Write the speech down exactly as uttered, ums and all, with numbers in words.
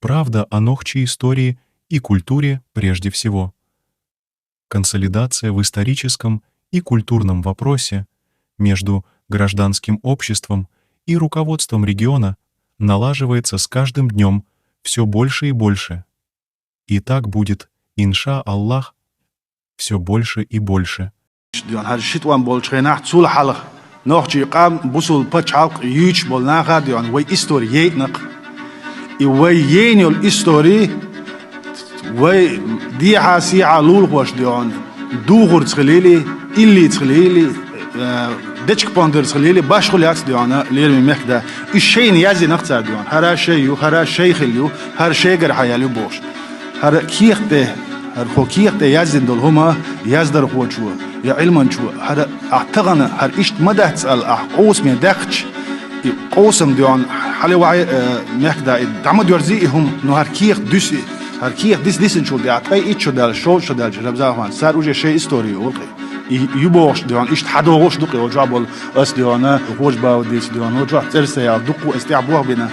Правда о нохчей истории и культуре прежде всего. Консолидация в историческом и культурном вопросе между гражданским обществом и руководством региона налаживается с каждым днём всё больше и больше. И так будет, инша Аллах, всё больше и больше. Дуьйхьана, хӀара ши тӀом болчу хенахь, цул хьалха нохчий къам бусул пачхьалкх юьйцуш болу наха а дуьйхьана вай истори яйъинакх. И вай яйна йолу истори вай дехьа-сехьа лулахоша дуьйхьана духурца хилийли, иллица хилийли, э, дечка-пондерца хилийли, башхо лаьцна дуьйхьана лераме мехкда. Уьш шайна яздинакх цара дуьйхьана. ХӀара шай ю, хӀара шай хилла ю, хӀара шайгара хьаяьлла ю бохуш. ХӀара кехат тӀе, хӀара хӀо кехат тӀе яздина долу хӀума яздархочо я Ӏилманчо, хӀара ахь тахана, хӀара иштта ма дац аьлла, ахь къовсаме даьккхича, и къовсам дуьйхьана хьале вахье, э, мехкда и дӀа ма доьрзи и хӀума, но хӀара кехат дуьсу и. ХӀара кехат дис-, дисинчул тӀаьхьа ткъе итт шо даьлла, шовзткъа шо даьлла, Рамзан-хан, цара уже шайн истори олу-кх и. И ю бохуш дуьйхьана, иштта хьадогӀуш ду-кх и, олчохь болу ас дуьйхьана, Хож-Баудица дуьйхьана, олчохь цӀерса ял дуккха ас тӀехь бохбина.